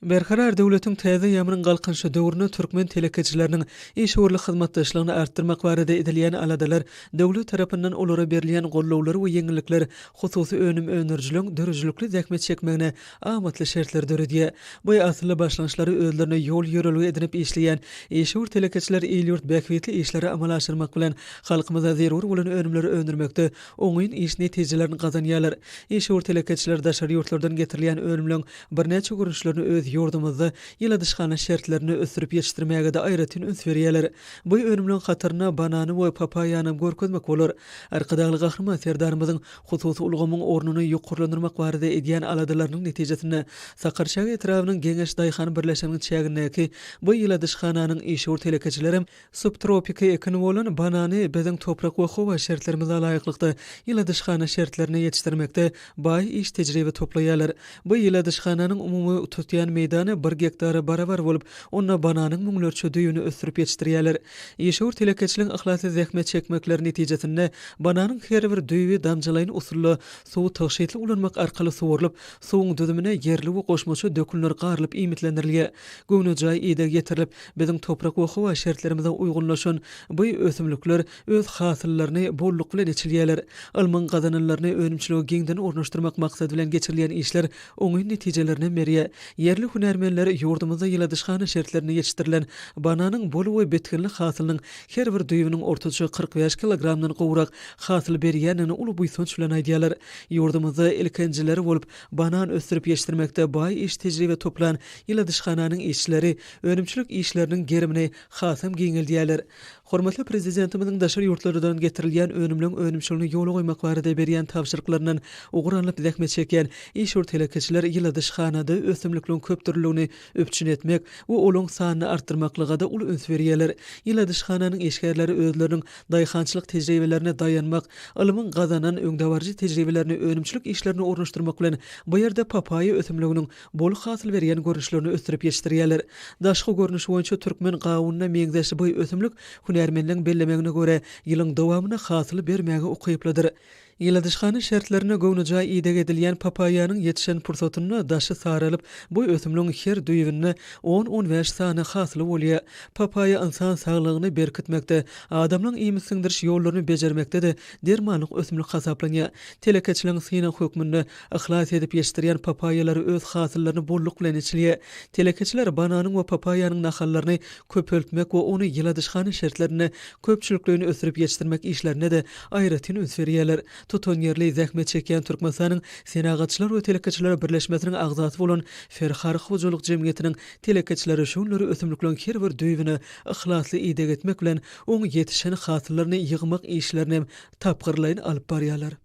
Berkarar döwletiň täze eýýamynyň Galkynyşy döwründe türkmen telekeçileriniň işewürlik hyzmatdaşlygyny artdyrmak barada edilýän aladalar, döwlet tarapyndan olara berilýän gollawlar we ýeňillikler hususy önüm öndürijileriň döredijilikli zähmet çekmegine amatly şertleri döredýär. Bu asylly başlangyçlary özlerine ýol-ýörelge edinip işleýän işewür telekeçiler il-ýurt bähbitli işleri amala aşyrmak bilen, halkymyza zerur bolan önümleri öndürmekde oňyn iş netijelerini gazanýarlar. Işewür telekeçiler daşary ýurtlardan getirilýän önümleň birnäçe görnüşlerini öz ýurdumyzda ýyladyşhana şertlerinde ösdürip ýetişdirmäge-de aýratyn üns berýärler. Bu önümleň hatarynda banany we papaýanam görkezmek bolar. Arkadagly Gahryman Serdarymyzyň hususy ulgamyň ornuny ýokarlandyrmak barada edýän aladalarynyň netijesinde Sakarçäge etrabynyň Geňeş daýhan birleşiginiň çägindäki bu ýyladyşhananyň işewür telekeçilerem Subtropiki ekin bolan banany biziň toprak we howa şertlerimize laýyklykda ýyladyşhana şertlerinde ýetişdirmekde baý iş tejribe toplaýarlar. Bu ýyladyşhananyň umumy tutýan meýdany bir gektara barabar bolup, onda bananyň müňlerçe düýbüni ösdürip ýetişdirýärler. Işewür telekeçiligiň yhlasly zähmet çekmekleri netijesinde bananyň her bir düýbi damjalaýyn usulda suwy tygşytly ulanmak arkaly suwarylyp, suwuň düzümine ýerli we goşmaça dökünler garylyp iýmitlendirilýär. Göwnejaý ideg ýetirilip, Biziň toprak we howa şertlerimize uýgunlaşan bu ösümlikler öz hasyllaryny bolluk bilen eçilýärler. Ylmyň gazananlaryny önümçilige giňden ornaşdyrmak maksady bilen geçirilýän işler oňyn netijelerinem berýär. Ýerli hünärmenler ýurdumyzda ýyladyşhana şertlerinde ýetişdirilen bananyň bol we bitginli hasylynyň her bir düýbüniň ortaça 45 kilogramdan gowrak hasyl berýändigini uly buýsanç bilen aýdýarlar. Ýurdumyzda ilkinjiler bolup banan ösdürip ýetişdirmekde baý iş tejribe toplan ýyladyşhananyň işçileri önümçilik işleriniň gerimini hasam giňeldýärler. Hormatly Prezidentimiziň daşary ýurtlardan getirilýän önümleň önümçiligini ýola goýmak barada berýän tabşyryklaryndan ugur alnyp zähmet çekýän işewür telekeçiler ýyladyşhanada ösümlikligiň köpdürlüligini üpjün etmek we olaň sanyny artdyrmaklyga-da uly üns berýärler. Ýyladyşhananyň işgärleri özleriniň daýhançylyk tejribelerine daýanmak, ylmyň gazanan öňdebaryjy tejribelerini önümçilik işlerine ornaşdyrmak bilen bu ýerde papaýa ösümliginiň bol hasyl berýän görnüşlerini ösdürip ýetişdirýärler. Daşky görnüşi boýunça türkmen gawunyna meňzeş bu ösümlik, hünärmenleň bellemegine görä, ýylyň dowamynda hasyl bermäge ukyplydyr. Ýyladyşhana şertlerinde göwnejaý ideg edilýän papaýanyň ýetişen pursatynda daşy saralyp, bu ösümligiň her düýbünde on-on bäş sany hasyly bolýar. Papaýa ynsan saglygyny berkitmekde, adamlaryň iýmit siňdiriş ýollaryny bejermekde-de dermanlyk ösümlik hasaplanýar. Telekeçiligiň synag hökmünde Yhlas edip ýetişdirýän papaýalary öz hasyllaryny bolluk bilen eçilýär. Telekeçiler bananyň we papaýanyň nahallaryny köpeltmek we ony ýyladyşhana şertlerinde köpçülikleýin ösdürip ýetişdirmek işlerine-de aýratyn üns berýärler. Tutanýerli zähmet çekýän Türkmenistanyň Senagatçylar we telekeçiler birleşmesiniň agzasy bolan Ferhar hojalyk jemgyýetiniň telekeçileri şu günleri ösümlikleriň her bir düýbüne yhlasly ideg etmek bilen, oň ýetişen hasyllaryny ýygmak işlerini hem tapgyrlaýyn alyp barýarlar.